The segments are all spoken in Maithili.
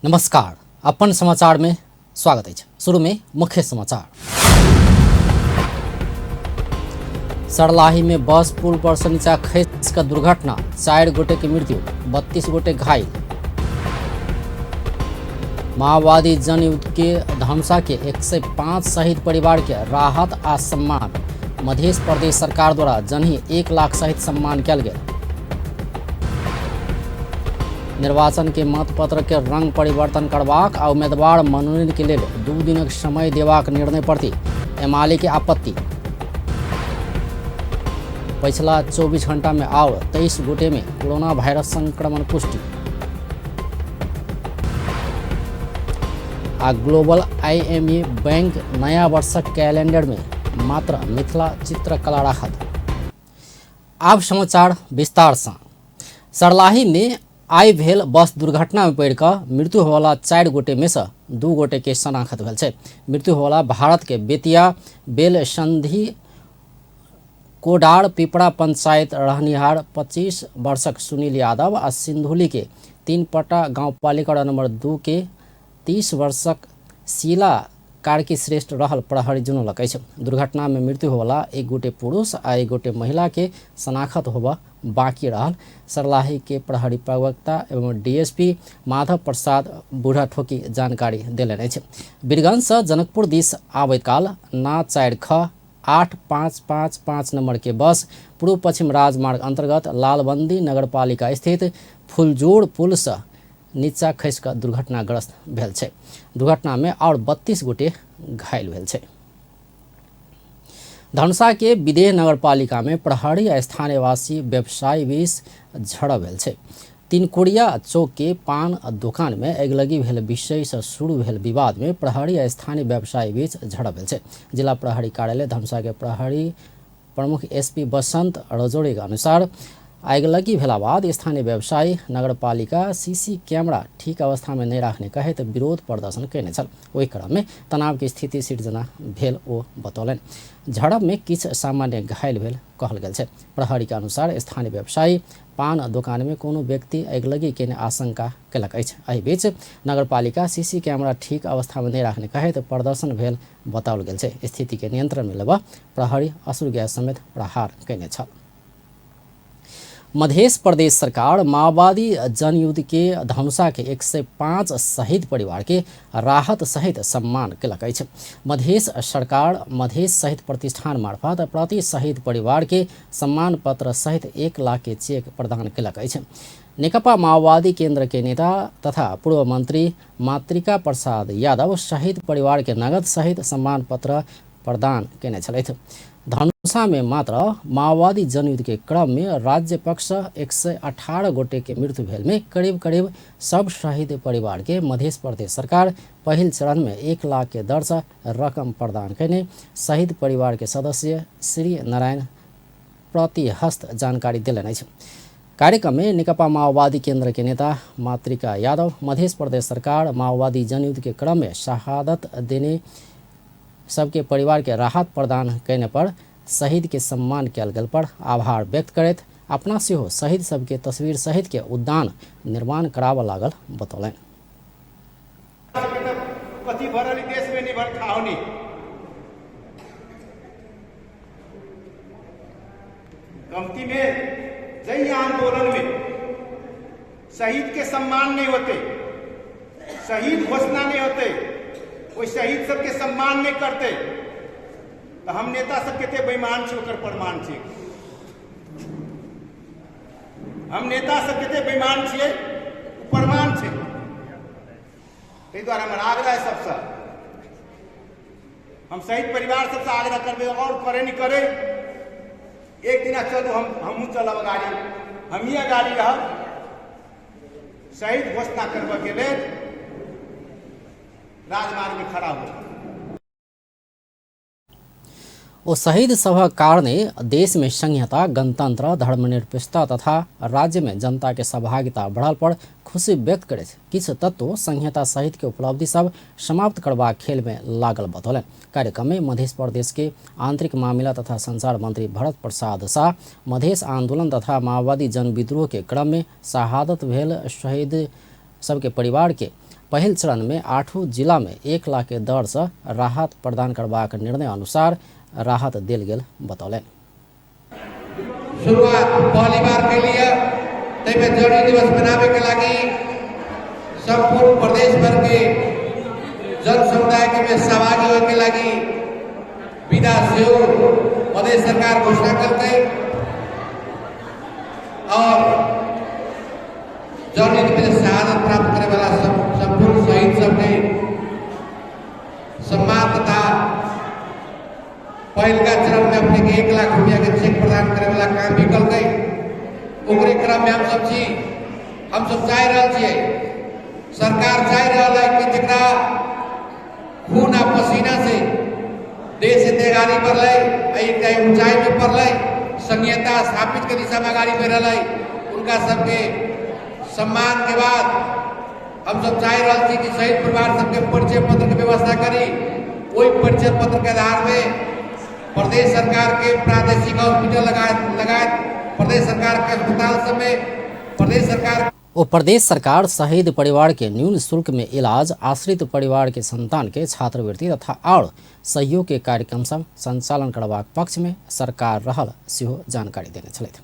नमस्कार, अपन समाचार में स्वागत अछि। शुरू में मुख्य समाचार। सरलाही में बस पुल पर से नीचा खसि कऽ दुर्घटना, 4 गोटे के मृत्यु, 32 गोटे घायल। माओवादी जनयुद्ध के धनुषा के 105 शहीद परिवार के राहत आ सम्मान, मध्य प्रदेश सरकार द्वारा जनहि 1 लाख सहित सम्मान कयल गेल। निर्वाचन के मतपत्र के रंग परिवर्तन करबाक आ उम्मीदवार मनोनयन के लेल 2 दिनक समय देबाक निर्णय प्रति एमाले के आपत्ति। पछिला 24 घंटा में आओर 23 गोटे में कोरोना वायरस संक्रमण पुष्टि। आ ग्लोबल आईएमई बैंक नया वर्षक कैलेंडर में मात्र मिथिला चित्रकला राखत। आब समाचार विस्तार से। सरलाही में आइ भेल बस दुर्घटना में पड़ि कऽ मृत्यु होवला 4 गोटे में से 2 गोटे के शनाखत भेल छै। मृत्यु होवला भारत के बेतिया बेलसंधि कोडार पिपरा पंचायत रहनिहार 25 वर्षक सुनील यादव आ सिंधुली के तीनपट्टा गांवपालिका नंबर 2 के 30 वर्षक शीला कार्की श्रेष्ठ रहल प्रहरी जनौलक अछि। दुर्घटना में मृत्यु होवला 1 गोटे पुरुष आ 1 गोटे महिला के शनाखत होबऽ बाकी रहल सरलाही के प्रहरी प्रवक्ता एवं डीएसपी माधव प्रसाद बूढ़ा ठोकी जानकारी देलनि अछि। वीरगंज से जनकपुर दिस आबैत काल ना 4 ख 8 5 5 5 नंबर के बस पूर्व पश्चिम राजमार्ग अंतर्गत लालबंदी नगरपालिका स्थित फुलजोड़ पुल से नीचा खसि कऽ दुर्घटनाग्रस्त भेल छै। दुर्घटना में और 32 गोटे घायल भेल छै। धनुषा के विदेह नगरपालिका में प्रहरी आ स्थानीयवासी व्यवसायी बीच झड़प भेल छै। तिनकुड़िया चौक के पान दुकान में अगिलगी भेल विषय से शुरू भेल विवाद में प्रहरी आ स्थानीय व्यवसायी बीच झड़प भेल छै। जिला प्रहरी कार्यालय धनुषा के प्रहरी प्रमुख एसपी बसंत रजौड़ी के अनुसार आगिलगी भेला बाद स्थानीय व्यवसायी नगरपालिका सीसी कैमरा ठीक अवस्था में नहीं राखने कहैत विरोध प्रदर्शन कयने छल। ओहि क्रम में तनाव के स्थिति सिर्जना भेल ओ बतौलनि। झड़प में किछु सामान्य घायल भेल कहल गेल छै। प्रहरी के अनुसार स्थानीय व्यवसायी पान दोकान में कोनो व्यक्ति अगिलगी केने आशंका केलक अछि। एहि बीच नगरपालिका सीसी कैमरा ठीक अवस्था में नहीं राखने कहैत प्रदर्शन भेल बताओल गेल छै। स्थिति के नियंत्रण में लेबऽ प्रहरी अश्रु गैस समेत प्रहार कयने छल। मध्य प्रदेश सरकार माओवादी जनयुद्ध के धनुषा के 105 शहीद परिवार के राहत सहित सम्मान केलक अछि। मध्य सरकार मध्य शहीद प्रतिष्ठान मार्फत प्रति शहीद परिवार के सम्मान पत्र सहित 1 लाख के चेक प्रदान केलक अछि। नेकपा माओवादी केंद्र के नेता तथा पूर्व मंत्री मातृका प्रसाद यादव शहीद परिवार के नगद सहित सम्मान पत्र प्रदान केने छलथि। धनुषा में मात्र माओवादी जनयुद्ध के क्रम में राज्य पक्ष 118 गोटे के मृत्यु भेल में करीब करीब सब शहीद परिवार के मध्य प्रदेश सरकार पहिल चरण में 1 लाख के दर से रकम प्रदान केने शहीद परिवार के सदस्य श्री नारायण प्रतिहस्त जानकारी देलनि अछि। कार्यक्रम में नेकपा माओवादी केंद्र के नेता मातृका यादव मध्य प्रदेश सरकार माओवादी जनयुद्ध के क्रम में शहादत देने सबके परिवार के राहत प्रदान कयने पर शहीद के सम्मान कयल गेल पर आभार व्यक्त करैत अपना सेहो शहीद सबके तस्वीर सहित के उद्यान निर्माण कराबऽ लागल बतौलनि। कथी भरल देश में नहीं भर छावनी। कमती में जई आंदोलन में शहीद के सम्मान नहीं होते, शहीद घोषणा नहीं होते, कोई शहीद सबके सम्मान नहीं करते, तो हम नेता सब कते बेईमान छी ओकर प्रमाण छी। हम नेता सब कते बेईमान छियै प्रमाण छै। ताहि दुआरे हमर आग्रह है सबसे, हम शहीद परिवार सबसे आग्रह करबै और करे नहीं करे, एक दिना चलू हमहूँ चलब गाड़ी, हमही गाड़ी रहब, शहीद घोषणा करबऽ के लेल राजमार्ग में खड़ा हो। ओ शहीद सभक कारणे देश में संहिता, गणतंत्र, धर्मनिरपेक्षता तथा राज्य में जनता के सहभागिता बढ़ल पर खुशी व्यक्त करैत किछु तत्व संहिता सहित के उपलब्धि सब समाप्त करबाक खेल में लागल बतौलनि। कार्यक्रम में मध्य प्रदेश के आंतरिक मामिला तथा संचार मंत्री भरत प्रसाद शाह मधेश आंदोलन तथा माओवादी जनविद्रोह के क्रम में शहादत भेल शहीद सबके परिवार के पहिल चरण में 8 जिला में 1 लाख के दर से राहत प्रदान करबाक निर्णय अनुसार राहत देल गेल बतौलनि। शुरुआत पहली बार के लिए तैमे जनयुद्ध दिवस मनावे के लागि संपूर्ण प्रदेश भर के जन समुदाय के में सहभागी होए के लागि विदा सेहो प्रदेश सरकार घोषणा करते और जनयुद्ध में शहादत प्राप्त करे वाला संपूर्ण शहीद सबके सम्मान तथा पहिलका चरण में अपने के 1 लाख रुपया के चेक प्रदान करे वाला काम भी कल गई। ओकरे क्रम में हम सब छी, हम सब चाह रहा छियै, सरकार चाह रहा है कि जकरा खून आ पसीना से देश एते अगाडि बढ़लै, एक ऊंचाई में पड़लै, संघीयता स्थापित के दिशा में अगाडि बढ़ रहलै, उनका सबके सम्मान के बाद हम सब चाह रहा छी कि शहीद परिवार सबके परिचय पत्र के व्यवस्था करी। वही परिचय पत्र के आधार में प्रदेश सरकार के प्रादेशिक हॉस्पिटल लगायत प्रदेश सरकार के अस्पताल सब में प्रदेश सरकार ओ प्रदेश सरकार शहीद परिवार के न्यून शुल्क में इलाज, आश्रित परिवार के संतान के छात्रवृत्ति तथा और सहयोग के कार्यक्रम सब संचालन करबाक पक्ष में सरकार रहल सेहो जानकारी देने छलथि।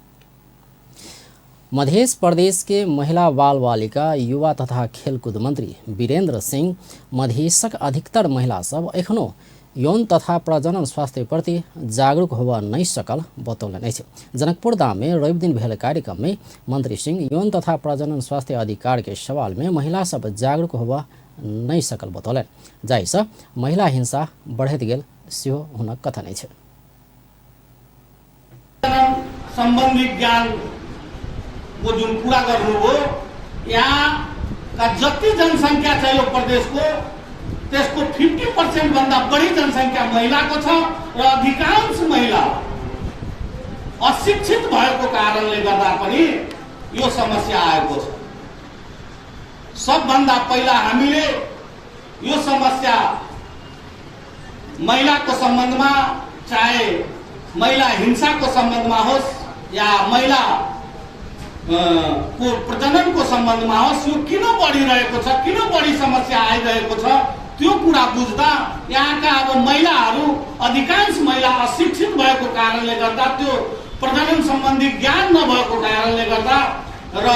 मध्य प्रदेश के महिला बाल बालिका युवा तथा खेलकूद मंत्री वीरेंद्र सिंह मधेशक अधिकतर महिला सब एखनो यौन तथा प्रजनन स्वास्थ्य प्रति जागरूक होबऽ नहि सकल बतौलनि अछि। जनकपुर धाम में रवि दिन भेल कार्यक्रम में मंत्री सिंह यौन तथा प्रजनन स्वास्थ्य अधिकार के सवाल में महिला सब जागरूक होबऽ नहि सकल बतौलनि, जाहिसँ महिला हिंसा बढ़ैत गेल सेहो हुनक कथन अछि। सम्बन्धी ज्ञान को जुन कुरा गर्नुभयो, यहाँका जति जनसङ्ख्या छ यो प्रदेशको त्यसको 50% भन्दा बढी जनसङ्ख्या महिलाको छ र अधिकांश महिला अशिक्षित भएको कारणले गर्दा पनि यो समस्या आएको छ। सबभन्दा पहिला हामीले यो समस्या महिलाको सम्बन्धमा, चाहे महिला हिंसाको सम्बन्धमा होस् या महिला को प्रजननको सम्बन्धमा होस्, यो किन बढिरहेको छ, किन बढी समस्या आइरहेको छ त्यो कुरा बुझ्दा यहाँका अब महिलाहरू अधिकांश महिला अशिक्षित भएको कारणले गर्दा, त्यो प्रजनन सम्बन्धी ज्ञान नभएको कारणले गर्दा र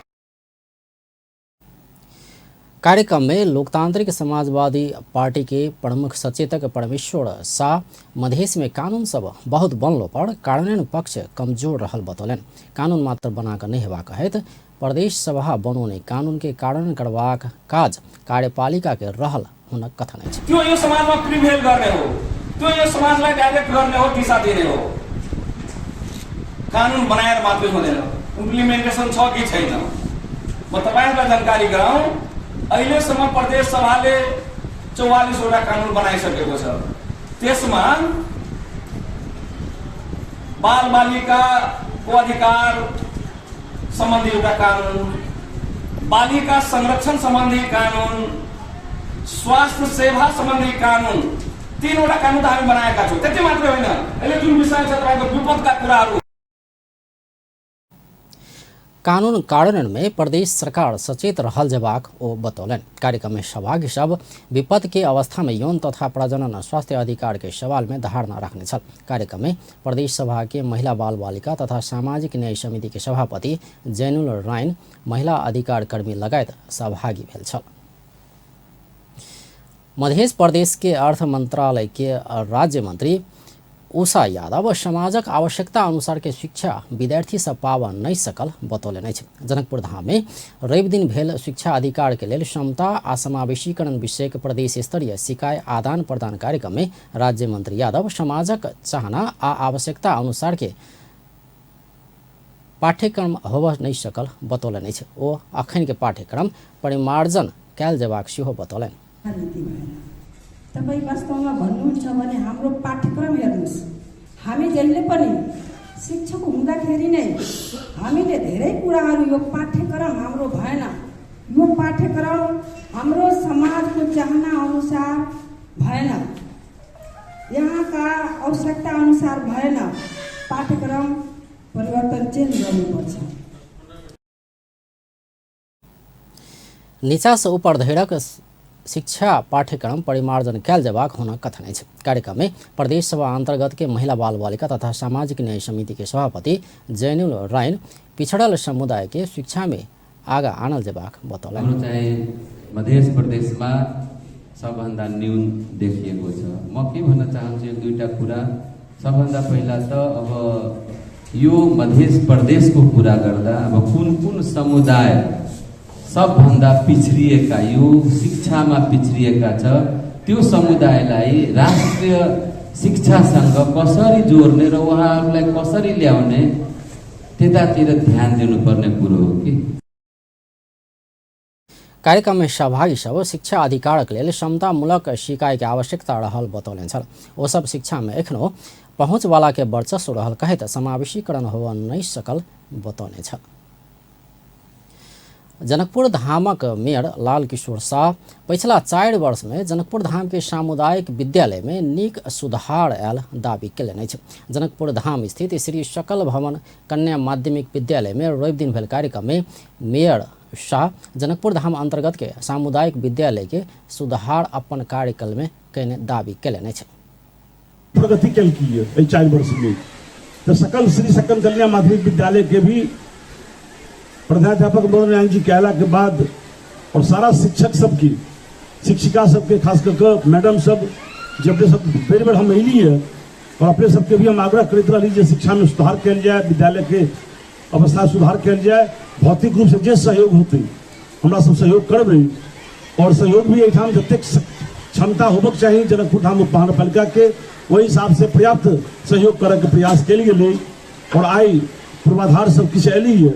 कार्यक्रम में लोकतांत्रिक समाजवादी पार्टी के प्रमुख सचेतक परमेश्वर शाह मधेश में कानून सब बहुत बनलो पर कार्यान्वयन पक्ष कमजोर रहल बतौलनि। कानून मात्र बनाकर नहीं हेबाक हेतु प्रदेश सभा बनौने कानून के कार्यान्वयन करबाक काज कार्यपालिका के रहल हुनक कथन अछि। त्यो यो समाजमा प्रिभेल गर्ने हो, त्यो यो समाजलाई डाइरेक्ट गर्ने हो, दिशा दिने हो। कानून बनाएर मात्रै हुँदैन, इम्प्लिमेन्टेसन छ कि छैन। म तपाईहरुलाई जानकारी गराउँ, अहिलेसम्म प्रदेश सभाले 44 वटा कानून बनाइसकेको छ। त्यसमा बाल बालिकाको अधिकार सम्बन्धी एउटा कानून, बालिका संरक्षण सम्बन्धी कानून, स्वास्थ्य सेवा सम्बन्धी कानून, 3 वटा कानून त हामी बनाएका छौँ। त्यति मात्रै होइन, अहिले जुन विषय छ तपाईँको विपदका कुराहरू, कानून कार्यान्वयन में प्रदेश सरकार सचेत रहल जेबाक ओ बतौलनि। कार्यक्रम में सहभागी सब विपद के अवस्था में यौन तथा प्रजनन स्वास्थ्य अधिकार के सवाल में धारणा रखने छल। कार्यक्रम में प्रदेश सभा के महिला बाल बालिका तथा सामाजिक न्याय समिति के सभापति जैनुल राइन, महिला अधिकार कर्मी लगायत सहभागी भेल छल। मध्य प्रदेश के अर्थ मंत्रालय के राज्य मंत्री उषा यादव समाजक आवश्यकता अनुसार के शिक्षा विद्यार्थी सब पाबऽ नहि सकल बतौलनि अछि। जनकपुर धाम में रवि दिन भेल शिक्षा अधिकार के लेल क्षमता आ समावेशीकरण विषयक प्रदेश स्तरीय सिकाय आदान प्रदान कार्यक्रम में राज्य मंत्री यादव समाजक चाहना आ आवश्यकता अनुसार के पाठ्यक्रम होबऽ नहि सकल बतौलनि अछि। ओ अखन के पाठ्यक्रम परिमार्जन कयल जेबाक सेहो बतौलनि। तपाई वास्तवमा भन्नुहुन्छ भने हाम्रो पाठ्यक्रम हेर्नुहोस्, हामी जहिले पनि शिक्षक हुँदाखेरि नै हामीले धेरै कुराहरू यो पाठ्यक्रम हाम्रो भएन, यो पाठ्यक्रम हाम्रो समाजको चाहना अनुसार भएन, यहाँका आवश्यकता अनुसार भएन, पाठ्यक्रम परिवर्तन चेन्ज गर्नुपर्छ। नीचा से ऊपर धैरक शिक्षा पाठ्यक्रम परिमार्जन कयल जेबाक हुनक कथन अछि। कार्यक्रम में प्रदेश सभा अंतर्गत के महिला बाल बालिका तथा सामाजिक न्याय समिति के सभापति जैनुल राइन पिछड़ल समुदाय के शिक्षा में आगा आनल जेबाक बतौलनि। हाम्रो चाहिँ मधेस प्रदेशमा सबभन्दा न्यून देखिएको छ। म के भन्न चाहन्छु एक दुईटा कुरा। सबभन्दा पहिला त अब यो मधेस प्रदेशको कुरा गर्दा अब कुन कुन समुदाय सबभन्दा पिछडिएका, यो शिक्षामा पिछडिएका छ, त्यो समुदायलाई राष्ट्रिय शिक्षासँग कसरी जोड्ने र उहाँहरूलाई कसरी ल्याउने त्यतातिर ध्यान दिनुपर्ने कुरो हो कि। कार्यक्रम में सहभागी सब शिक्षा अधिकारक लेल क्षमतामूलक सिकाई के आवश्यकता रहल बतौलनि छल। ओ सब शिक्षा में एखनो पहुँचवाला के वर्चस्व रहल कहैत समावेशीकरण होव नहि सकल बतौने छल। जनकपुर धामक मेयर लाल किशोर शाह पछिला 4 वर्ष में जनकपुर धाम के सामुदायिक विद्यालय में नीक सुधार आयल दावी केलनि अछि। जनकपुर धाम स्थित श्री सकल भवन कन्या माध्यमिक विद्यालय में रवि दिन भेल कार्यक्रम में मेयर शाह जनकपुर धाम अंतर्गत के सामुदायिक विद्यालय के सुधार अपन कार्यकाल में कयने दावी केलनि अछि। प्रगति केलकी एहि 4 वर्ष में तो सकल श्री सकल कन्या माध्यमिक विद्यालय के भी प्रधानाध्यापक मदन नारायण जी के अयला के बाद और सारा शिक्षक सबके, शिक्षिका सबके, खास करके मैडम सब जे अपने सब बेर बेर हम अयली है और अपने सबके भी हम आग्रह करैत रहली जे शिक्षा में सुधार कयल जाए, विद्यालय के अवस्था सुधार कयल जाए, भौतिक रूप से जे सहयोग होतै हमरा सब सहयोग करबै और सहयोग भी एहिठाम जतेक क्षमता होबक चाही जनकपुर धाम उपमहानगरपालिका के ओहि हिसाब से पर्याप्त सहयोग करऽ के प्रयास कयल गेलै और आइ पूर्वाधार सब किछु अयली है,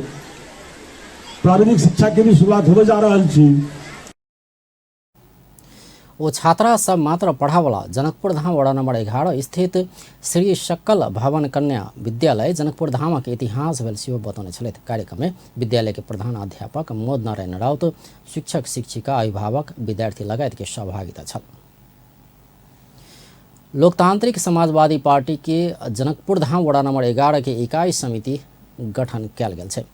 प्रारंभिक शिक्षा के भी शुरुआत होबे जा रहल छी। ओ छात्रा सब मात्र पढ़ावला जनकपुर धाम वडा नंबर 11 स्थित श्री सकल भवन कन्या विद्यालय जनकपुर धामक इतिहास भेल सेहो बतौने छलथि। कार्यक्रम में विद्यालय के प्रधान अध्यापक मोद नारायण राउत, शिक्षक शिक्षिका, अभिभावक, विद्यार्थी लगायत के सहभागिता छल। लोकतांत्रिक समाजवादी पार्टी के जनकपुर धाम वडा नंबर 11 के इकाई समिति गठन कयल गेल छै।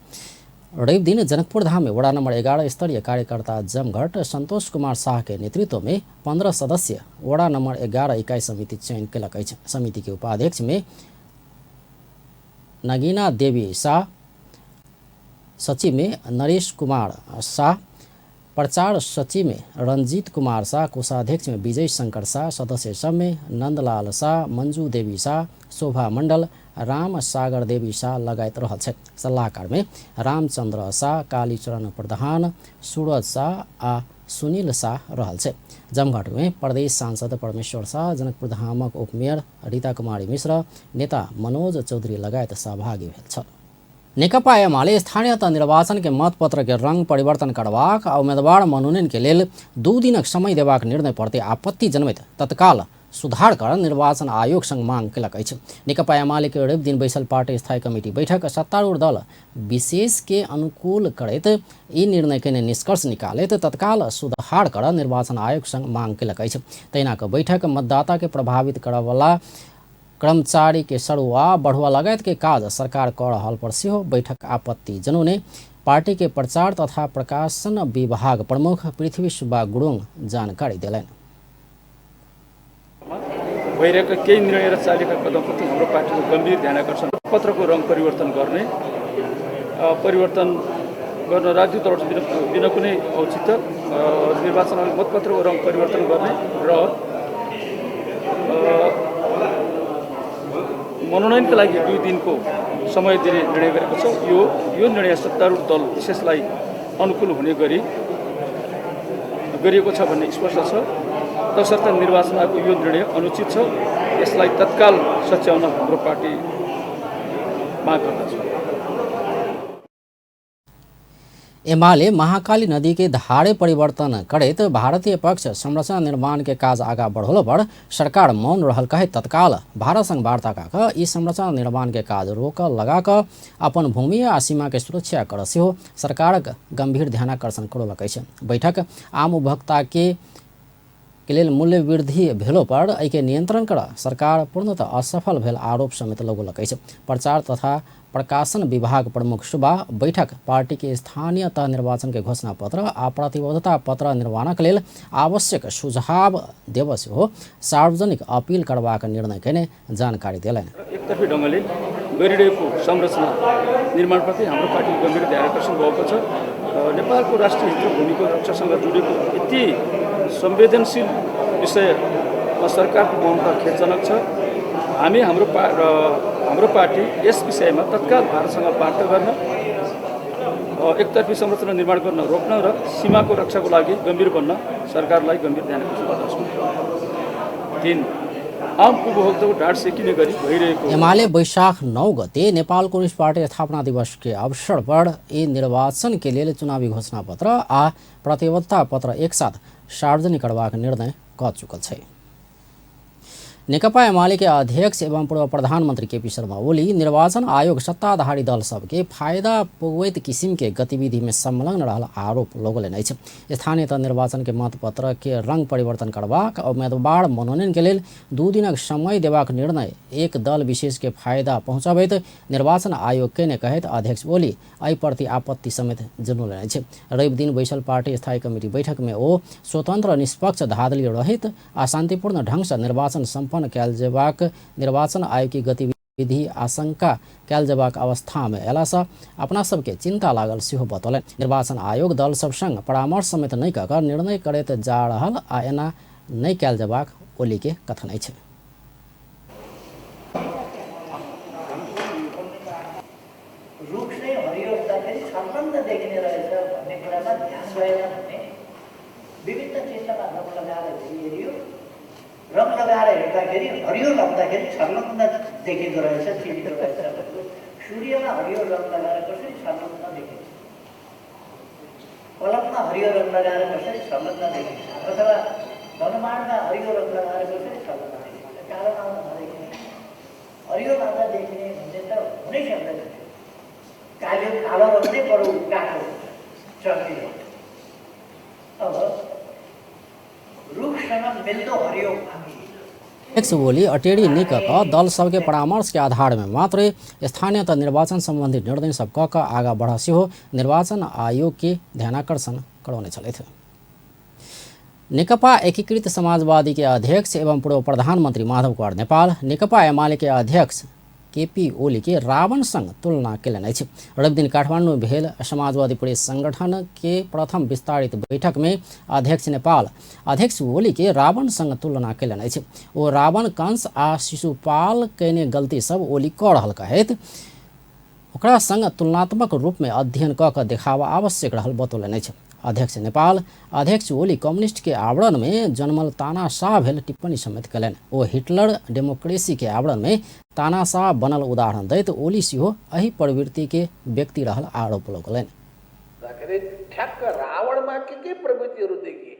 रवि दिन जनकपुर धाम में वडा नंबर 11 स्तरीय कार्यकर्ता जमघट संतोष कुमार शाह के नेतृत्व में 15 सदस्य वडा नंबर 11 इकाई समिति चयन केलक अछि। समिति के उपाध्यक्ष में नगीना देवी शाह, सचिव में नरेश कुमार शाह, प्रचार सचिव में रंजीत कुमार शाह, कोषाध्यक्ष में विजय शंकर शाह, सदस्य सब में नंदलाल शाह, मंजू देवी शाह, शोभा मंडल, राम सागर देवी शाह लगायत रहल छथि। सल्लाहकार में रामचंद्र शाह, कालीचरण प्रधान, सूरज शाह आ सुनील शाह रहल छै। जमघट में प्रदेश सांसद परमेश्वर शाह, जनकपुर धामक उपमेयर रीता कुमारी मिश्र, नेता मनोज चौधरी लगायत सहभागी भेल छल। नेकपा एमाले स्थानीय तह निर्वाचन के मतपत्र के रंग परिवर्तन करबाक आ उम्मीदवार मनोनयन के लेल 2 दिनक समय देबाक निर्णय प्रति आपत्ति जनबैत तत्काल सुधार कर निर्वाचन आयोग संग मांग केलक अछि। नेकपा एमाले के रवि दिन बैसल पार्टी स्थायी कमिटी बैठक सत्तारूढ़ दल विशेष के अनुकूल करैत ई निर्णय के निष्कर्ष निकालैत तत्काल सुधार कर निर्वाचन आयोग संग मांग केलक अछि। तहिना के बैठक मतदाता के प्रभावित करऽवला कर्मचारी के सरुआ बढ़ुआ लगायत के काज सरकार कऽ रहल पर सेहो बैठक आपत्ति जनौने पार्टी के प्रचार तथा प्रकाशन विभाग प्रमुख पृथ्वी सुब्बा गुरुङ जानकारी देलनि। भइरहेका केही निर्णय र चालेका कदमप्रति हाम्रो पार्टीको गम्भीर ध्यान आकर्षण। पत्रको रङ परिवर्तन गर्ने, परिवर्तन गर्न राज्य तर्फबाट बिना कुनै औचित्य निर्वाचन आयोग मतपत्रको रङ परिवर्तन गर्ने र मनोनयनका लागि 2 दिनको समय दिने निर्णय गरेको छ। यो निर्णय सत्तारूढ दल विशेषलाई अनुकूल हुने गरी गरिएको छ भन्ने स्पष्ट छ। तसर्थ निर्वाचन आयोगको यो निर्णय अनुचित छ। यसलाई तत्काल सच्याउन हाम्रो पार्टी माग गर्दछ। एमाले महाकाली नदी के धारे परिवर्तन करैत भारतीय पक्ष संरचना निर्माण के काज आगा बढ़ौला पर सरकार मौन रहल कहैत तत्काल भारत संग वार्ता कऽ ई संरचना निर्माण के काज रोक लगा कऽ अपन भूमि आ सीमा के सुरक्षा कर सेहो सरकारक गंभीर ध्यानाकर्षण करौलक अछि। बैठक आम उपभोक्ता के लेल मूल्य वृद्धि भेलो पर एहिके नियंत्रण कर सरकार पूर्णतः असफल भेल आरोप समेत लगौलक अछि। प्रचार तथा प्रकाशन विभाग प्रमुख सुब्बा बैठक पार्टी के स्थानीय तह निर्वाचन के घोषणा पत्र आ प्रतिबद्धता पत्र निर्माणक लेल आवश्यक सुझाव देब सेहो सार्वजनिक अपील करबाक निर्णय केने जानकारी देलनि। एकतर्फी ढङ्गले गरिरहेको संरचना निर्माणप्रति हाम्रो पार्टीको गम्भीर ध्यान आकर्षण भएको छ। नेपालको राष्ट्रिय हित र भूमिको रक्षासँग जोडिएको यति संवेदनशील विषयमा सरकारको मौनता खेदजनक छ। हामी हाम्रो पार्टी यस विषयमा तत्काल भारतसँग वार्ता गर्न, एकतर्फी संरचना निर्माण गर्न रोक्न र सीमाको रक्षाको लागि गम्भीर बन्न सरकारलाई गम्भीर ध्यान आकर्षण गर्दछौँ। 3 आम उपभोक्ताको ढाड सेकिने गरी भइरहेको एमाले वैशाख 9 गते नेपाल कम्युनिस्ट पार्टी स्थापना दिवस के अवसर पर यी निर्वाचन के लेल चुनावी घोषणा पत्र आ प्रतिबद्धता पत्र एकसाथ सार्वजनिक करबाक निर्णय क चुकल छै। नेकपा एमाले के अध्यक्ष एवं पूर्व प्रधानमंत्री केपी शर्मा ओली निर्वाचन आयोग सत्ताधारी दल सबके फायदा पुगैत किसिम के गतिविधि में संलग्न रहल आरोप लगौलनि अछि। स्थानीय तह निर्वाचन के मतपत्र के रंग परिवर्तन करबाक उम्मीदवार मनोनयन के लेल 2 दिनक समय देबाक निर्णय एक दल विशेष के फायदा पहुँचबैत निर्वाचन आयोग केने कहैत अध्यक्ष ओली एहि प्रति आपत्ति समेत जनौलनि अछि। रवि दिन बैसल पार्टी स्थायी कमिटी बैठक में ओ स्वतंत्र निष्पक्ष धाँधली रहित आ शांतिपूर्ण ढंग से निर्वाचन सम्पन्न कयल जेबाक निर्वाचन आयोग की गतिविधि आशंका कयल जेबाक अवस्था में अयलासँ अपना सबके चिंता लागल सेहो बतौलनि। निर्वाचन आयोग दल सब संग परामर्श समेत नहि कऽ निर्णय करैत जा रहल आ एना नहि कयल जेबाक ओली के कथन अछि। रङ लगाएर हेर्दाखेरि हरियो लाउँदाखेरि छर्लङ्ग देखिँदो रहेछ, चिनिँदो रहेछ। सूर्यमा हरियो रङ लगाएर कसरी छर्लङ्ग देखिन्छ? कलममा हरियो रङ लगाएर कसरी छर्लङ्ग देखिन्छ? अथवा धनुबाणमा हरियो रङ लगाएर कसरी छर्लङ्ग देखिन्छ? कालो लाउँदा नदेखिने, हरियो लाउँदा देखिने भन्ने त हुनै सक्दैन। कालो कालो रङ नै बरु कालो हुन्छ, चर्किलो। अब अध्यक्ष ओली अटेरी निक दल सबके परामर्श के आधार में मात्र स्थानीय तह निर्वाचन संबंधी निर्णय सब क आगा बढ़ सेहो निर्वाचन आयोग के ध्यानाकर्षण करौने छलथि। नेकपा एकीकृत समाजवादी के अध्यक्ष एवं पूर्व प्रधानमंत्री माधव कुमार नेपाल नेकपा एमाले के अध्यक्ष केपी ओली के रावण संग तुलना केलनि अछि। रविदिन काठमांडू भेल समाजवादी प्रेस संगठन के प्रथम विस्तारित बैठक में अध्यक्ष नेपाल अध्यक्ष ओली के रावण संग तुलना केलनि अछि। ओ रावण कंस आ शिशुपाल केने गलती सब ओली कऽ रहल कहैत ओकरा संग तुलनात्मक रूप में अध्ययन कऽ कऽ देखावा आवश्यक रहल बतौलनि अछि। अध्यक्ष नेपाल अध्यक्ष ओली कम्युनिस्ट के आवरण में जन्मल तानाशाह भेल टिप्पणी समेत कयलनि। ओ हिटलर डेमोक्रेसी के आवरण में तानाशाह बनल उदाहरण दैत ओली सेहो एहि प्रवृत्ति के व्यक्ति रहल आरोप लगौलनि। ठ्याक्क रावणमा के प्रवृत्तिहरू देखिए,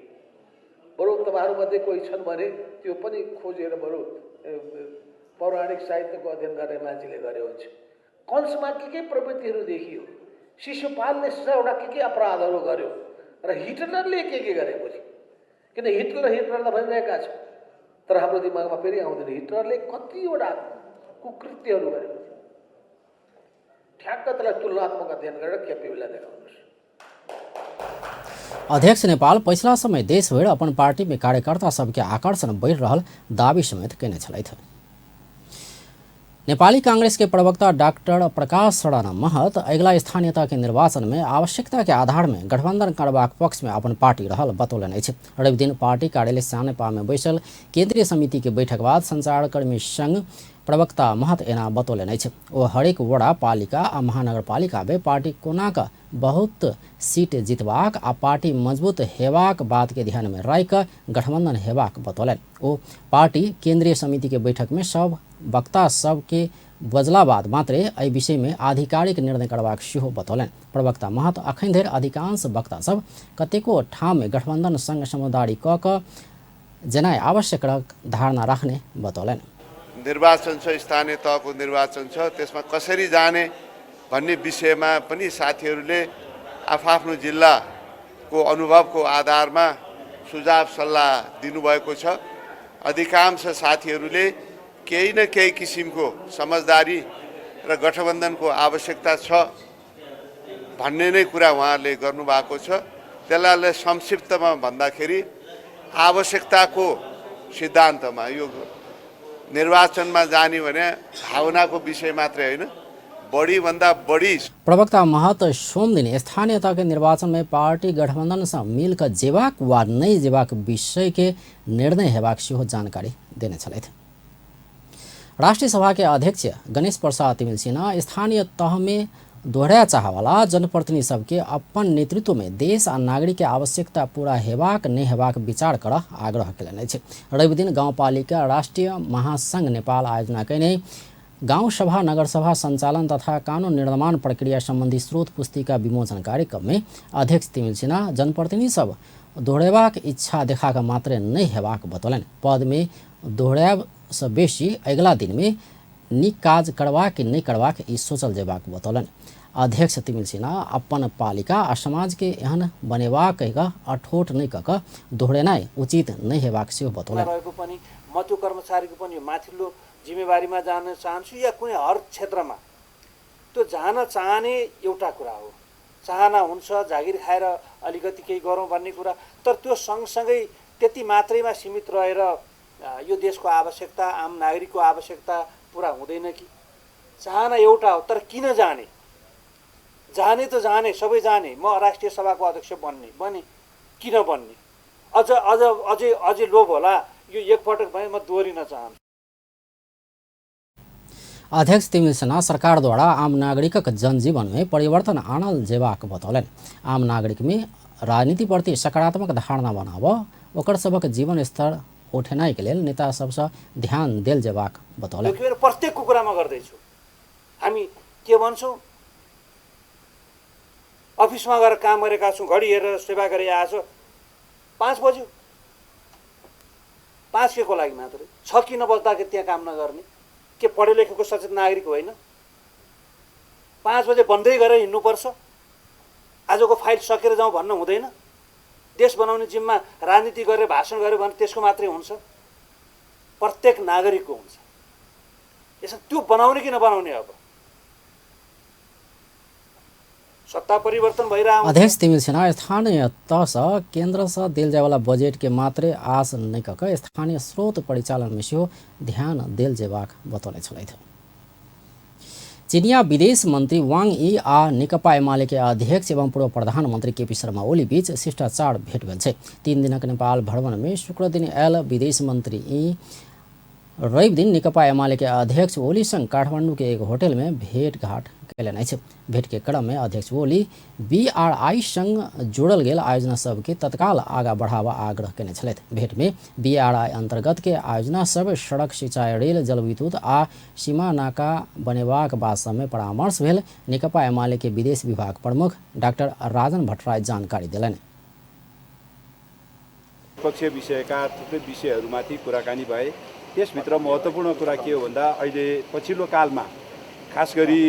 बरु तपाईँहरूमध्ये कोही छन् भने त्यो पनि खोजेर बरु पौराणिक साहित्यको अध्ययन गर्ने मान्छेले गरे हुन्छ। कंसमा के प्रवृत्तिहरू देखियो, शिशुपालले एउटा के अपराधहरू गर्यो र हिटलरले के गरे भोलि, किन हिटलर हिटलर त भनिरहेका छौँ तर हाम्रो दिमागमा फेरि आउँदैन हिटलरले कतिवटा कुकृत्यहरू गर्यो। ठ्याक्क त्यसलाई तुलनात्मक अध्ययन गरेर केपी ओलीलाई देखाउनुहोस्। अध्यक्ष नेपाल पछिला समय देशभरि अपन पार्टी में कार्यकर्ता सबके आकर्षण बढ़ि रहल दावी समेत केने छलथि। नेपाली कांग्रेस के प्रवक्ता डॉक्टर प्रकाश राणा महत अगिला स्थानीय तह के निर्वाचन में आवश्यकता के आधार में गठबंधन करबाक पक्ष में अपन पार्टी रहल बतौलनि अछि। रविदिन पार्टी कार्यालय सानेपा में बैसल केंद्रीय समिति के बैठक बाद संचारकर्मी संघ प्रवक्ता महत एना बतौलनि अछि। ओ हरेक वडा पालिका आ महानगरपालिका में पार्टी कोना क बहुत सीट जितबाक आ पार्टी मजबूत हेबाक बात के ध्यान में राखि गठबंधन हेबाक बतौलनि। ओ पार्टी केंद्रीय समिति के बैठक में सब वक्ता सबके बजला बाद मात्रे एहि विषय में आधिकारिक निर्णय करबाक सेहो बतौलनि। प्रवक्ता महत अखन धरि अधिकांश वक्ता सब कतेको ठाम में गठबंधन संग समझदारी क कऽ जेनाइ आवश्यक धारणा राख्ने बतौलनि। निर्वाचन छ, स्थानीय तहको निर्वाचन छ, त्यसमा कसरी जाने भन्ने विषयमा पनि साथीहरूले आफआफ्नो जिल्लाको अनुभवको आधारमा सुझाव सल्लाह दिनुभएको छ। अधिकांश साथीहरूले केही न केही किसिमको समझदारी र गठबन्धनको आवश्यकता छ भन्ने नै कुरा उहाँहरूले गर्नुभएको छ। त्यसलाई संक्षिप्तमा भन्दाखेरि आवश्यकताको सिद्धान्तमा यो निर्वाचनमा जाने भने भावनाको विषय मात्रै होइन, बढीभन्दा बढी। प्रवक्ता महत सोमदिन स्थानीय तह के निर्वाचन में पार्टी गठबंधन से मिलकर जेबाक वा नहि जेबाक विषय के निर्णय हेबाक सेहो जानकारी देने छलथि। राष्ट्रिय सभा के अध्यक्ष गणेश प्रसाद तिमिल सिन्हा स्थानीय तह में दोहराए चाहवाला जनप्रतिनिधि सबके अपन नेतृत्व में देश आ नागरिक के आवश्यकता पूरा हेबाक नहि हेबाक विचार कर आग्रह कयलनि अछि। रविदिन गाउँपालिका राष्ट्रिय महासंघ नेपाल आयोजना कयने गाउँ सभा नगरसभा सञ्चालन तथा कानुन निर्माण प्रक्रिया सम्बन्धी स्रोत पुस्तिका विमोचन कार्यक्रम में अध्यक्ष तिमिल सिन्हा जनप्रतिनिधि सब दोहरेबाक इच्छा देखाक मात्रै नहि हेबाक बतौलनि। पद में दोहरायब से बेसी अगिला दिन में नीक काज करबाक कि नहि करबाक ई सोचल जेबाक बतौलनि। अध्यक्ष तिमिल सिन्हा अपन पालिका आ समाज के एहन बनेबाक कहि अठोट नहि कऽ कऽ दोहरेनाइ उचित नहि हेबाक सेहो बतौलनि। रहेको पनि म त्यो कर्मचारीको पनि माथिल्लो जिम्मेवारीमा जान चाहन्छु या कुनै हर क्षेत्रमा त्यो जान चाहने एउटा कुरा हो, चाहना हुन्छ जागिर खाएर अलिकति केही गरौँ भन्ने कुरा, तर त्यो सँगसँगै त्यति मात्रैमा सीमित रहेर यो देशको आवश्यकता आम नागरिकको आवश्यकता पुरा हुँदैन कि। चाहना एउटा हो, तर किन जाने? जाने त जाने, सबै जाने, म राष्ट्रिय सभाको अध्यक्ष बन्ने बने, किन बन्ने? अझ अझ अझै अझै लोभ होला, यो एकपटक भए म दोहोरिन चाहन्छु। अध्यक्ष तिमिल सिन्हा सरकारद्वारा आम नागरिकक जनजीवन में परिवर्तन आनल जेबाक बतौलनि। आम नागरिक में राजनीतिप्रति सकारात्मक धारणा बनाब ओकर सबक जीवन स्तर उठेनाइ के लेल नेता सबसँ ध्यान देल जेबाक बतौलनि। प्रत्येकको कुरामा गर्दैछु। हामी के भन्छौँ, अफिसमा गएर काम गरेका छौँ, घडी हेरेर सेवा गरेर आएको छ, 5 बज्यो, 5 के को लागि मात्रै 6 किन बज्दाखेरि त्यहाँ काम नगर्ने? के पढे लेखेको सचेत नागरिक होइन? 5 बजे बन्दै गरेर हिँड्नुपर्छ, आजको फाइल सकेर जाउँ भन्न हुँदैन? देश बनाउने जिम्मा राजनीति गरेर भाषण गर्यो भने त्यसको मात्रै हुन्छ? प्रत्येक नागरिकको हुन्छ। यसो त्यो बनाउने कि नबनाउने? अब सत्ता परिवर्तन भइरहेको। अध्यक्ष तिमिल सिन्हा स्थानीय तहसँ केन्द्रसँ देल जायवाला बजेट के मात्रै आश नहि कऽ कऽ स्थानीय स्रोत परिचालन में सेहो ध्यान देल जेबाक बतौने छलथि। चीनिया विदेश मंत्री वांग यी आ नेकपा एमाले के अध्यक्ष एवं पूर्व प्रधानमंत्री केपी शर्मा ओली बीच शिष्टाचार भेट भेल छै। 3 दिनक नेपाल भ्रमण में शुक्रदिन आयल विदेश मंत्री यी रवि दिन नेकपा एमाले के अध्यक्ष ओली संग काठमांडू के एक होटल में भेंटघाट कयलनि अछि। भेंट के क्रम में अध्यक्ष ओली बीआरआई संग जोड़ल गेल आयोजना सबके तत्काल आगा बढ़ावा आग्रह कयने छलथि। भेंट में बीआरआई अंतर्गत के आयोजना सब सड़क, सिंचाई, रेल, जलविद्युत आ सीमा नाका बनेबाक बात सबमे परामर्श भेल नेकपा एमाले के विदेश विभाग प्रमुख डाक्टर राजन भट्टराई जानकारी देलनि। पक्षीय विषयका थुप्रै विषयहरूमाथि कुराकानी भए। त्यसभित्र महत्त्वपूर्ण कुरा के हो भन्दा अहिले पछिल्लो कालमा खास गरी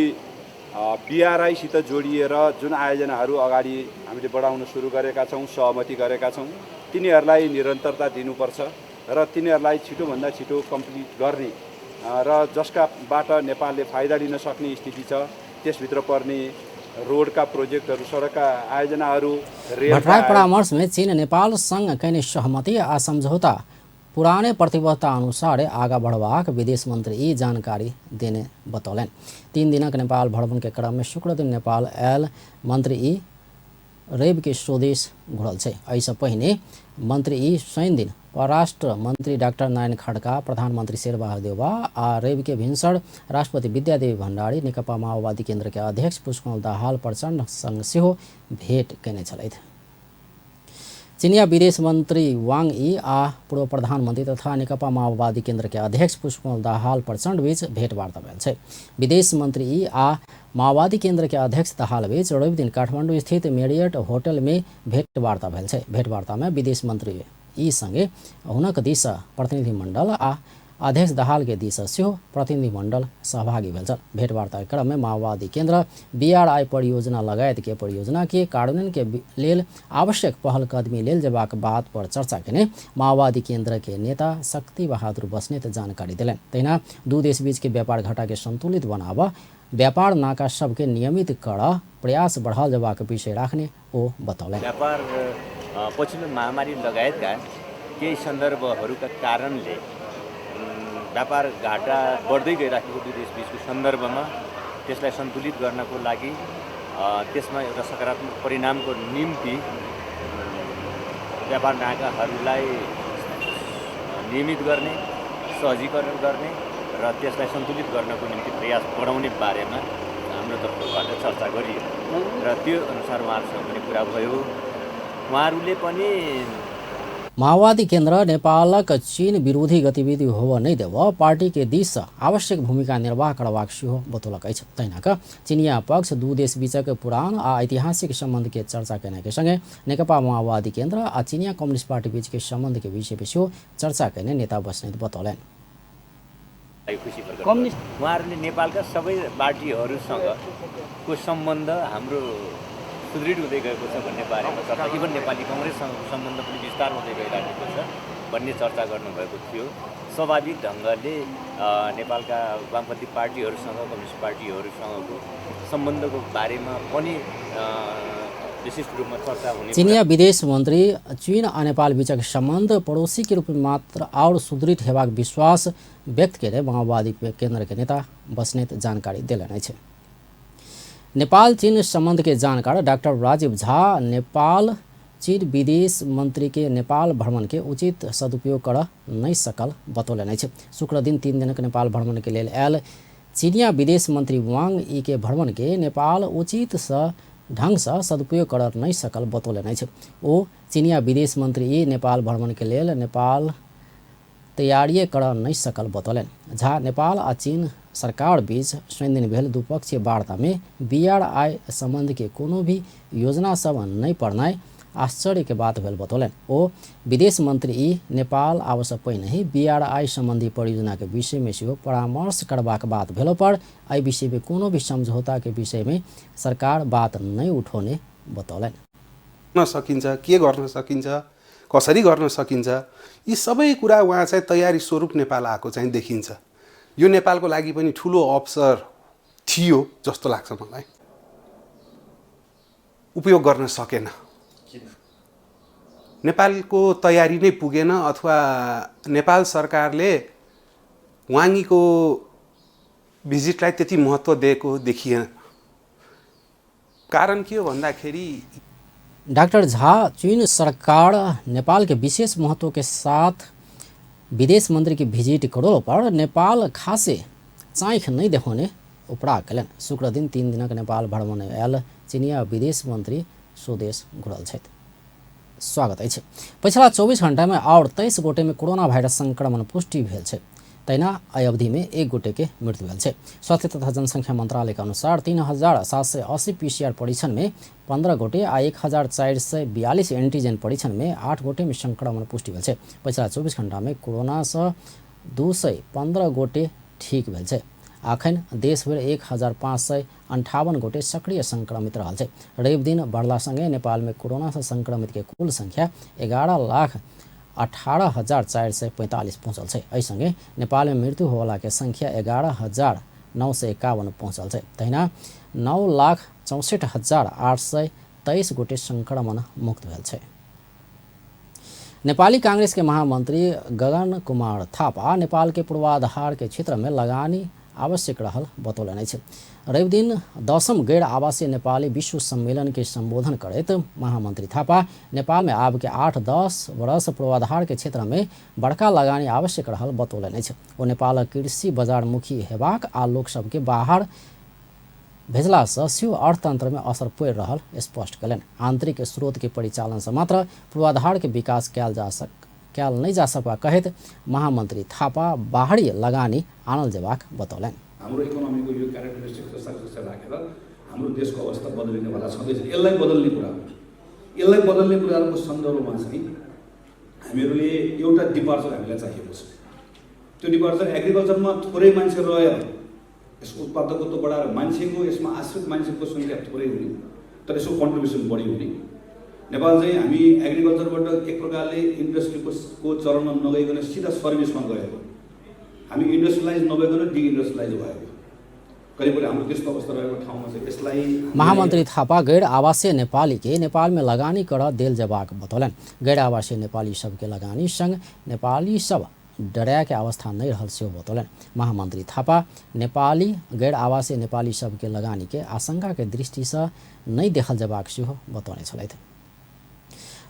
बीआरआईसित जोडिएर जुन आयोजनाहरू अगाडि हामीले बढाउन सुरु गरेका छौँ, सहमति गरेका छौँ, तिनीहरूलाई निरन्तरता दिनुपर्छ र तिनीहरूलाई छिटोभन्दा छिटो कम्प्लिट गर्ने र जसकाबाट नेपालले फाइदा लिन सक्ने स्थिति छ त्यसभित्र पर्ने रोडका प्रोजेक्टहरू, सडकका आयोजनाहरू, भट्टराई परामर्श में चीन नेपाल संग कयने सहमति आ समझौता पुराने प्रतिबद्धता अनुसार आगा बढ़बाक विदेश मंत्री ई जानकारी देने बतौलनि। 3 दिनक नेपाल भ्रमण के क्रम में शुक्रदिन नेपाल आयल मंत्री ई रवि के स्वदेश घुरल छै। एहिसँ पहिने मंत्री ई शनि दिन परराष्ट्र मंत्री डाक्टर नारायण खड्का, प्रधानमंत्री शेरबहादुर देउवा आ रवि के भिनसर राष्ट्रपति विद्यादेवी भण्डारी, नेकपा माओवादी केन्द्र के अध्यक्ष पुष्पकमल दाहाल प्रचण्ड संग सेहो भेंट कयने छलथि। चीनिया विदेश मंत्री वांग यी आ पूर्व प्रधानमंत्री तथा नेकपा माओवादी केन्द्र के अध्यक्ष पुष्पकमल दाहाल प्रचण्ड बीच भेंटवार्ता भेल छै। विदेश मंत्री यी आ माओवादी केन्द्र के अध्यक्ष दाहाल बीच रविदिन काठमांडू स्थित मेरियट होटल में भेंटवार्ता भेल छै। भेंटवार्ता में विदेश मंत्री यी संगे हुनक दिस प्रतिनिधिमंडल आ अध्यक्ष दाहाल के दिस सेहो प्रतिनिधिमंडल सहभागी भेल छल। भेंटवार्ता के क्रम में माओवादी केंद्र बीआरआई परियोजना लगायत के परियोजना के कार्यान्वयन के लेल आवश्यक पहल कदमी लेल जेबाक बात पर चर्चा केने माओवादी केंद्र के नेता शक्ति बहादुर बस्नेत जानकारी देलनि। तहिना दू देश बीच के व्यापार घाटा के संतुलित बनाबऽ व्यापार नाका सबके नियमित कर प्रयास बढ़ाओल जेबाक विषय राखने ओ बतौलनि। व्यापार पछिल्लो महामारी लगायतका केही सन्दर्भहरूका कारणले व्यापार घाटा बढ्दै गइराखेको दुई देश बीचको सन्दर्भमा त्यसलाई सन्तुलित गर्नको लागि त्यसमा एउटा सकारात्मक परिणामको निम्ति व्यापार नाकाहरूलाई नियमित गर्ने, सहजीकरण गर्ने र त्यसलाई सन्तुलित गर्नको निम्ति प्रयास बढाउने बारेमा हाम्रो तर्फबाट चर्चा गरियो र त्यो अनुसार उहाँहरूसँग पनि कुरा भयो। उहाँहरूले पनि माओवादी केंद्र नेपालक चीन विरोधी गतिविधि होब नहि देब पार्टी के दिस आवश्यक भूमिका निर्वाह करबाक सेहो बतौलक अछि। तहिना क चिनिया पक्ष दू देश बीचक पुरान आ ऐतिहासिक संबंध के चर्चा केने के संगे नेकपा माओवादी केंद्र आ चिनिया कम्युनिस्ट पार्टी बीच के संबंध के विषय पर सेहो चर्चा केने नेता बस्नेत बतौलनि। खुसी प्रकट उहाँहरूले नेपालका सबै पार्टीहरूसँग को सम्बन्ध हाम्रो सुदृढ हुँदै गएको छ भन्ने बारेमा चर्चा, इभन नेपाली कङ्ग्रेससँगको सम्बन्ध पनि विस्तार हुँदै गइरहेको छ भन्ने चर्चा गर्नुभएको थियो। स्वाभाविक ढङ्गले नेपालका वामपन्थी पार्टीहरूसँग, कम्युनिस्ट पार्टीहरूसँगको सम्बन्धको बारेमा पनि विशिष्ट रूपमा चर्चा हुने। चिनिया विदेश मन्त्री चीन आ नेपाल बीचक सम्बन्ध पड़ोसी के रूप में मात्र और सुदृढ़ हेबाक विश्वास व्यक्त केने माओवादी केंद्र के नेता बस्नेत जानकारी देलनि अछि। नेपाल चीन संबंध के जानकार डॉक्टर राजीव झा नेपाल चीन विदेश मंत्री के नेपाल भ्रमण के उचित सदुपयोग कर नहीं सकल बतौलनि अछि। शुक्र दिन 3 दिनक नेपाल भ्रमण के लेल आयल चीनिया विदेश मंत्री वांग यी के भ्रमण के नेपाल उचित ढंग से सदुपयोग कर नहीं सकल बतौलनि अछि। ओ चीनिया विदेश मंत्री यी नेपाल भ्रमण के लेल नेपाल तैयारी कर नहीं सकल बतौलनि। झा नेपाल आ चीन सरकार बीच शनिदिन भेल द्विपक्षीय वार्ता में बीआरआई संबंध के कोनो भी योजना सब नहीं पड़नाइ आश्चर्य के बात भेल बतौलनि। ओ विदेश मंत्री ई नेपाल आवश्यक पहिने ही बीआरआई संबंधी परियोजना के विषय में सेहो परामर्श करबाक बात भेलो पर एहि विषय में कोनो भी समझौता के विषय में सरकार बात नहीं उठौने बतौलनि। सकिन्छ के गर्न सकिन्छ, कसरी गर्न सकिन्छ, यी सबै कुरा उहाँ चाहिँ तयारी स्वरूप नेपाल आएको चाहिँ देखिन्छ। यो नेपालको लागि पनि ठुलो अवसर थियो जस्तो लाग्छ मलाई। उपयोग गर्न सकेन, नेपालको तयारी नै पुगेन अथवा नेपाल सरकारले वाङीको भिजिटलाई त्यति महत्त्व दिएको देखिएन। कारण के हो भन्दाखेरि डाक्टर झा चीन सरकार नेपाल के विशेष महत्व के साथ विदेश मंत्री की विजिट करो पर नेपाल खासे चाँख नहीं देखौने उपरा कयलनि। शुक्र दिन 3 दिनक नेपाल भ्रमण आयल चिनिया विदेश मंत्री स्वदेश घुरल छथि। स्वागत अछि। पछिला 24 घंटा में और 23 गोटे में कोरोना वायरस संक्रमण पुष्टि भेल छै। तहिना एहि अवधि में 1 गोटे के मृत्यु भेल छै। स्वास्थ्य तथा जनसंख्या मंत्रालय के अनुसार 3780 पीसीआर परीक्षण में 15 गोटे आ 1442 एंटीजन परीक्षण में 8 गोटे में संक्रमण पुष्टि भेल छै। पछिला 24 घंटा में कोरोना से 215 गोटे ठीक भेल छै। अखन देशभरि 1558 गोटे सक्रिय संक्रमित रहल छै। रवि दिन बढ़ला संगे नेपाल में कोरोना से संक्रमित के कुल संख्या 11,18,445 पहुँचल छै। एहि संगे नेपाल में मृत्यु होवला के संख्या 11,951 पहुँचल छै। तहिना 9,64,823 गोटे संक्रमण मुक्त भेल छै। नेपाली कांग्रेस के महामंत्री गगन कुमार थापा नेपाल के पूर्वाधार के क्षेत्र में लगानी आवश्यक रहल बतौलनि अछि। रवि दिन 10म गैर आवासीय नेपाली विश्व सम्मेलन के संबोधन करैत महामंत्री थापा नेपाल में आब के 8-10 वर्ष पूर्वाधार के क्षेत्र में बड़का लगानी आवश्यक रहल बतौलनि अछि। ओ नेपाल कृषि बाजारमुखी हेबाक आ लोक सबके बाहर भेजलासँ सेहो अर्थतंत्र में असर पड़ि रहल स्पष्ट कयलनि। आंतरिक स्रोत के परिचालन से मात्र पूर्वाधार के विकास कयल नहि जा सकबा कहैत महामंत्री थापा बाहरी लगानी आनल जेबाक बतौलनि। हाम्रो इकोनोमीको यो क्यारेक्टरिस्टिक्स र स्ट्रक्चर राखेर हाम्रो देशको अवस्था बदलिनेवाला छँदैछ। यसलाई बदल्ने कुरा हो। यसलाई बदल्ने कुराहरूको सन्दर्भमा चाहिँ हामीहरूले एउटा डिपार्चर हामीलाई चाहिएको छ। त्यो डिपार्चर एग्रिकल्चरमा थोरै मान्छे रहेर यसको उत्पादकत्व बढाएर मान्छेको यसमा आश्रित मान्छेको सङ्ख्या थोरै हुने तर यसको कन्ट्रिब्युसन बढी हुने। नेपाल चाहिँ हामी एग्रिकल्चरबाट एक प्रकारले इन्डस्ट्रीको चरणमा नगइकन सिधा सर्भिसमा गएको, हामी इन्डस्ट्रियलाइज नभइकन डिइन्डस्ट्रियलाइज भएको, करिब करिब हाम्रो त्यस्तो अवस्था रहेको ठाउँमा चाहिँ यसलाई। महामन्त्री थापा गैर आवासीय नेपाली के नेपाल में लगानी कर देल जबाक बतौलन। गैर आवासीय नेपाली सबके लगानी संग नेपाली सब डराया के अवस्था नहीं रहल सेहो बतौलन। महामन्त्री थापा नेपाली गैर आवासीय नेपाली सबके लगानी के आशंका के दृष्टि से नहीं देखल जबाक सेहो बतौने छलथि।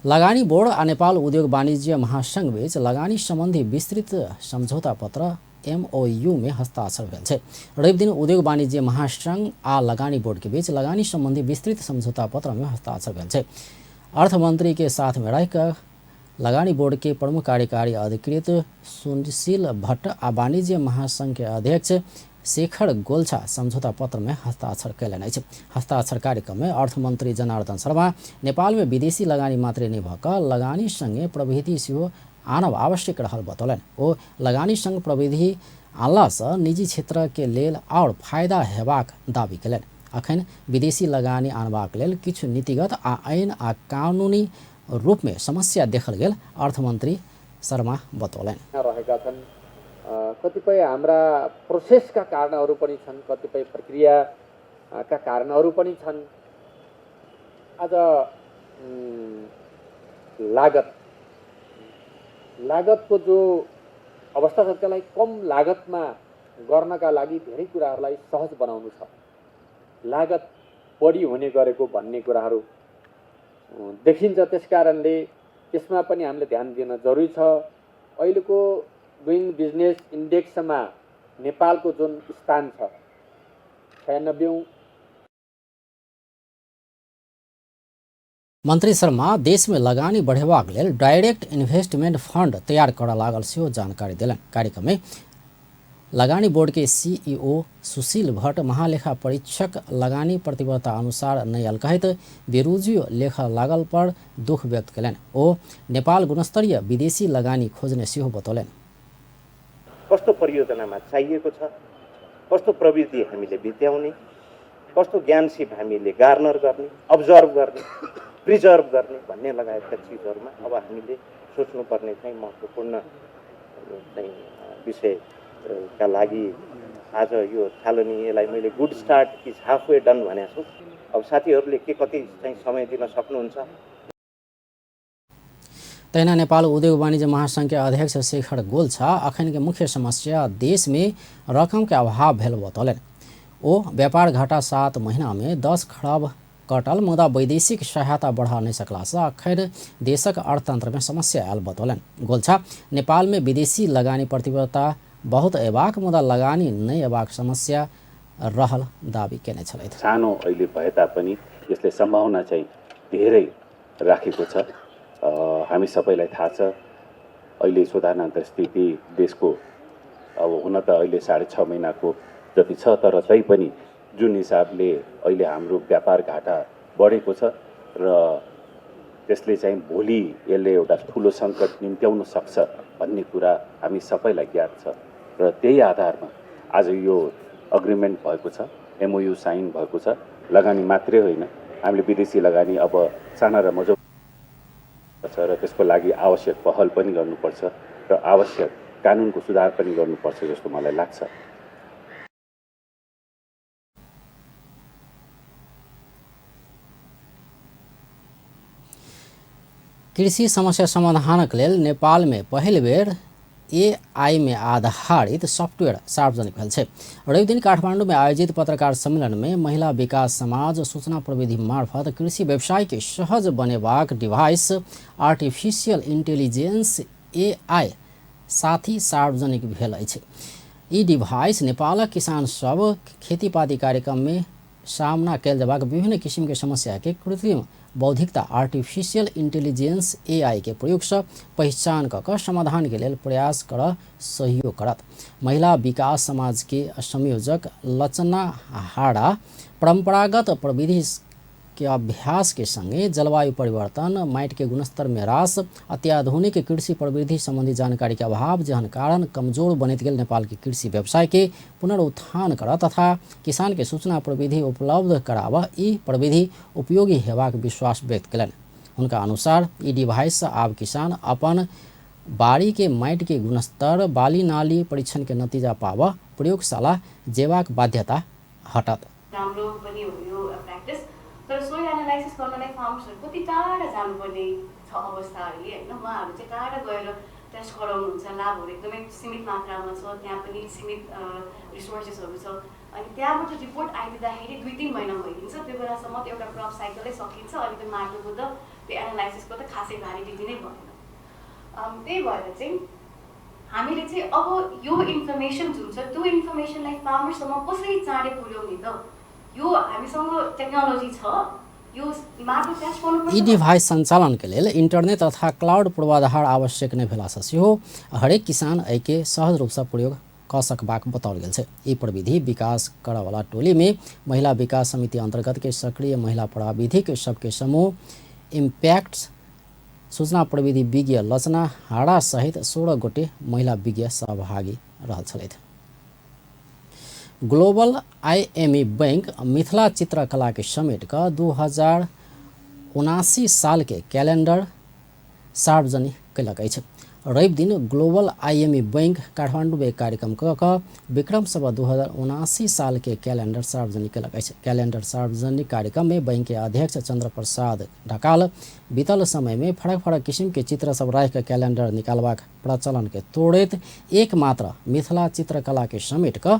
लगानी बोर्ड आ नेपाल उद्योग वाणिज्य महासंघ बीच लगानी सम्बन्धी विस्तृत सम्झौता पत्र MOU में हस्ताक्षर भेल छै। रविदिन उद्योग वाणिज्य महासंघ आ लगानी बोर्ड के बीच लगानी सम्बन्धी विस्तृत सम्झौता पत्र में हस्ताक्षर भेल छै। अर्थमंत्री के साथ में रहिकऽ लगानी बोर्ड के प्रमुख कार्यकारी अधिकृत सुशील भट्ट आ वाणिज्य महासंघ के अध्यक्ष शेखर गोल्छा सम्झौता पत्र में हस्ताक्षर कयलनि अछि। हस्ताक्षर कार्यक्रम में अर्थमंत्री जनार्दन शर्मा नेपाल में विदेशी लगानी मात्रै नहि भऽ कऽ लगानी संगे प्रविधि सेहो आनब आवश्यक रहल बतौलनि। ओ लगानी संग प्रविधि आनलासँ निजी क्षेत्र के लेल आओर फायदा हेबाक दावी कयलनि। अखन विदेशी लगानी आनबाक लेल किछु नीतिगत आ ऐन आ कानूनी रूप में समस्या देखल गेल अर्थमंत्री शर्मा बतौलनि। रहेका छन् कतिपय हाम्रा प्रोसेसका कारणहरू पनि छन्, कतिपय प्रक्रियाका कारणहरू पनि छन्। आज लागतको जो अवस्था छ त्यसलाई कम लागतमा गर्नका लागि धेरै कुराहरूलाई सहज बनाउनु छ। लागत बढी हुने गरेको भन्ने कुराहरू देखिन्छ, त्यसकारणले त्यसमा पनि हामीले ध्यान दिन जरुरी छ। अहिलेको डुइङ बिजनेस इन्डेक्समा नेपालको जुन स्थान छ 96औं। मंत्री शर्मा देश में लगानी बढ़ेबाक लेल डायरेक्ट इन्वेस्टमेंट फंड तैयार करऽ लागल सेहो जानकारी देलनि। कार्यक्रम में लगानी बोर्ड के CEO Sushil Bhatt महालेखा परीक्षक लगानी प्रतिबद्धता अनुसार नहि आयल कहैत बेरुजियो लेख लागल पर दुख व्यक्त कयलनि। ओ नेपाल गुणस्तरीय विदेशी लगानी खोज्ने सेहो बतौलनि। कस्तो परियोजनामा चाहिएको छ, कस्तो प्रविधि हामीले भित्याउने, कस्तो ज्ञानसिप हामीले गार्नर गर्ने, अब्जर्भ गर्ने, प्रिजर्भ गर्ने भन्ने लगायतका चिजहरूमा अब हामीले सोच्नुपर्ने चाहिँ महत्त्वपूर्ण चाहिँ विषयका लागि आज यो थालनी, यसलाई मैले good start is half way done भनेको छु। अब साथीहरूले के कति चाहिँ समय दिन सक्नुहुन्छ। तहिना नेपाल उद्योग वाणिज्य महासंघ के अध्यक्ष शेखर गोल्छा अखन के मुख्य समस्या देश में रकम के अभाव भेल बतौलनि। ओ व्यापार घाटा 7 महीना में 10 खरब कटल मुदा वैदेशिक सहायता बढ़ा नहीं सकलासँ अखन देशक अर्थतंत्र में समस्या आयल बतौलनि। गोल्छा नेपाल में विदेशी लगानी प्रतिबद्धता बहुत अयबाक मुदा लगानी नहि अयबाक समस्या रहल दावी केने छलथि। सानो अहिले भए तापनि यसले सम्भावना चाहिँ धेरै राखेको छ। हामी सबैलाई थाहा छ अहिले सुधारणान्तर स्थिति देशको अब हुन त अहिले 6.5 महिनाको जति छ, तर तैपनि जुन हिसाबले अहिले हाम्रो व्यापार घाटा बढेको छ र त्यसले चाहिँ भोलि यसले एउटा ठुलो सङ्कट निम्त्याउन सक्छ भन्ने कुरा हामी सबैलाई ज्ञात छ र त्यही आधारमा आज यो अग्रिमेन्ट भएको छ, MOU sign भएको छ। लगानी मात्रै होइन, हामीले विदेशी लगानी अब साना र मझौला छ र त्यसको लागि आवश्यक पहल पनि गर्नुपर्छ र आवश्यक कानुनको सुधार पनि गर्नुपर्छ जस्तो मलाई लाग्छ। कृषि समस्या समाधानक लेल नेपाल में पहिल बेर AI में आधारित सॉफ्टवेयर सार्वजनिक भेल छै। रविदिन काठमाडौँ में आयोजित पत्रकार सम्मेलन में महिला विकास समाज सूचना प्रविधि मार्फत कृषि व्यवसाय के सहज बनेबाक डिभाइस आर्टिफिशियल इंटेलिजेंस AI साथी सार्वजनिक भेल अछि। ई डिभाइस नेपालक किसान सब खेतीपाती कार्यक्रम में सामना कयल जबाक विभिन्न किसिम के समस्या के कृत्रिम बौद्धिकता आर्टिफिशियल इंटेलिजेंस AI के प्रयोग से पहचान कऽ समाधान के लेल प्रयास कर सहयोग करत। महिला विकास समाज के संयोजक लचना हाड़ा परंपरागत प्रविधि के अभ्यास के संगे जलवायु परिवर्तन, माटि के गुणस्तर में ह्रास, अत्याधुनिक कृषि प्रविधि संबंधी जानकारी के अभाव जहन कारण कमजोर बनैत गेल नेपाल के कृषि व्यवसाय के पुनरुत्थान कर तथा किसान के सूचना प्रविधि उपलब्ध कराबऽ ई प्रविधि उपयोगी हेबाक विश्वास व्यक्त कयलनि। हुनका अनुसार ई डिवाइस आब किसान अपन बाड़ी के माटि के गुणस्तर, बाली नाली परीक्षण के नतीजा पाबऽ प्रयोगशाला जेबाक बाध्यता हटत। राम्रो पनि हो यो प्र्याक्टिस, तर सोइल एनालाइसिस गर्नलाई फार्मर्सहरू कति टाढा जानुपर्ने छ अवस्था अहिले होइन। उहाँहरू चाहिँ टाढा गएर टेस्ट गराउनुहुन्छ, ल्याबहरू एकदमै सीमित मात्रामा छ, त्यहाँ पनि सीमित रिसोर्सेसहरू छ अनि त्यहाँबाट रिपोर्ट आइदिँदाखेरि 2-3 महिना भइदिन्छ। त्यो बेलासम्म त एउटा क्रप साइकलै सकिन्छ अनि त्यो माटोको त त्यो एनालाइसिसको त खासै भ्यालिडिटी नै भएन। त्यही भएर चाहिँ हामीले चाहिँ अब यो इन्फर्मेसन जुन छ त्यो इन्फर्मेसनलाई फार्मरसम्म कसरी चाँडै पुर्याउने त, यो हामीसँग टेक्नोलोजी छ, यो माटो टेस्ट गर्नुपर्छ। ई डिभाइस संचालन के लेल इंटरनेट तथा क्लाउड पूर्वाधार आवश्यक नहि भेलासँ सेहो हरेक किसान एहिके सहज रूपसँ प्रयोग कऽ सकबाक बताओल गेल छै। ई प्रविधि विकास करऽवला टोली में महिला विकास समिति अंतर्गत के सक्रिय महिला प्राविधिक सबके समूह इम्पैक्ट सूचना प्रविधि विज्ञ लचना हाड़ा सहित 16 गोटे महिला विज्ञ सहभागी रहल छलथि। ग्लोबल आईएमई बैंक मिथिला चित्रकला के समेट कऽ 2079 साल के कैलेंडर सार्वजनिक कयलक अछि। रवि दिन ग्लोबल आईएमई बैंक काठमांडू में कार्यक्रम कऽ विक्रम संवत 2079 साल के कैलेंडर सार्वजनिक कयलक अछि। कैलेंडर सार्वजनिक कार्यक्रम में बैंक के अध्यक्ष चंद्र प्रसाद ढकाल बीतल समय में फरक फरक किसिम के चित्र सब राखि कऽ कैलेंडर निकालबाक प्रचलन के तोड़ैत एकमात्र मिथिला चित्रकला के समेट कऽ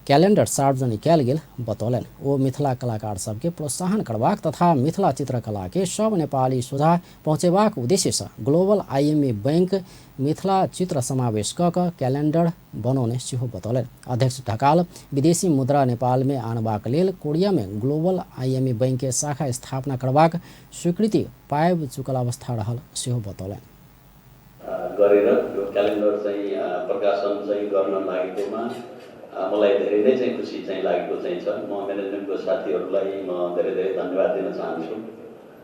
कैलेंडर सार्वजनिक कयल गेल बतौलनि। ओ मिथिला कलाकार सबके प्रोत्साहन करबाक तथा मिथिला चित्रकला के सब नेपाली सोझा पहुँचेबाक उद्देश्यसँ ग्लोबल आईएमई बैंक मिथिला चित्र समावेश कऽ कऽ कैलेंडर बनौने सेहो बतौलनि। अध्यक्ष ढकाल विदेशी मुद्रा नेपाल में आनबाक लेल कोरिया में ग्लोबल आईएमई बैंक के शाखा स्थापना करबाक स्वीकृति पाबि चुकल अवस्था रहल सेहो बतौलनि। गरेर यो क्यालेन्डर चाहिँ प्रकाशन चाहिँ गर्न लागेकोमा मलाई धेरै नै चाहिँ खुसी चाहिँ लागेको चाहिँ छ। म म्यानेजमेन्टको साथीहरूलाई म धेरै धेरै धन्यवाद दिन चाहन्छु।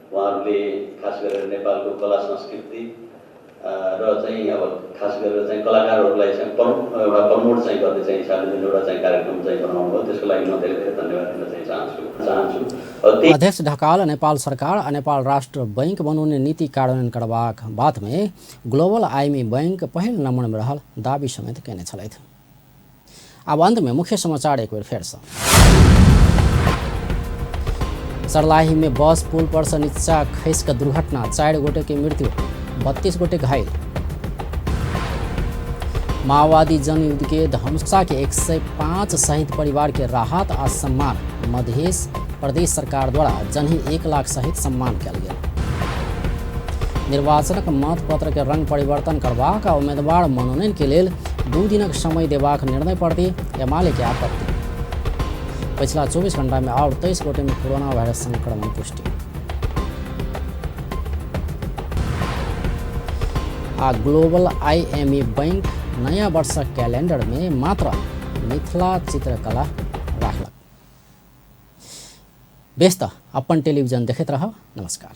उहाँहरूले खास गरेर नेपालको कला संस्कृति र चाहिँ अब खास गरेर चाहिँ कलाकारहरूलाई चाहिँ एउटा प्रमोट चाहिँ गर्ने चाहिँ हिसाबले जुन एउटा चाहिँ कार्यक्रम चाहिँ बनाउनु भयो त्यसको लागि म धेरै धेरै धन्यवाद दिन चाहिँ चाहन्छु। अध्यक्ष ढकाल नेपाल सरकार आ नेपाल राष्ट्र बैंक बनौने नीति कार्यान्वयन करबाक बातमे ग्लोबल आईएमई बैंक पहिल नम्बरमे रहल दावी समेत कयने छलथि। अब अंत में मुख्य समाचार एक बेर फेर से। सर्लाही में बस पुल पर से नीचा खसि कऽ दुर्घटना, 4 गोटे के मृत्यु, 32 गोटे घायल। माओवादी जनयुद्ध के धनुषा के 105 शहीद परिवार के राहत आ सम्मान मध्य प्रदेश सरकार द्वारा जनहि 1 लाख सहित सम्मान कयल गेल। निर्वाचनक मतपत्र के रंग परिवर्तन करबाक आ उम्मीदवार मनोनयन के लेल 2 दिनक समय देबाक निर्णय प्रति एमाले के आपत्ति। पिछला 24 घंटा में और 23 गोटे में कोरोना वायरस संक्रमण पुष्टि। आ ग्लोबल आईएमई बैंक नया वर्ष कैलेंडर में मात्र मिथिला चित्रकला राखलक। बेस त अपन टेलीविजन देखैत रहब। नमस्कार।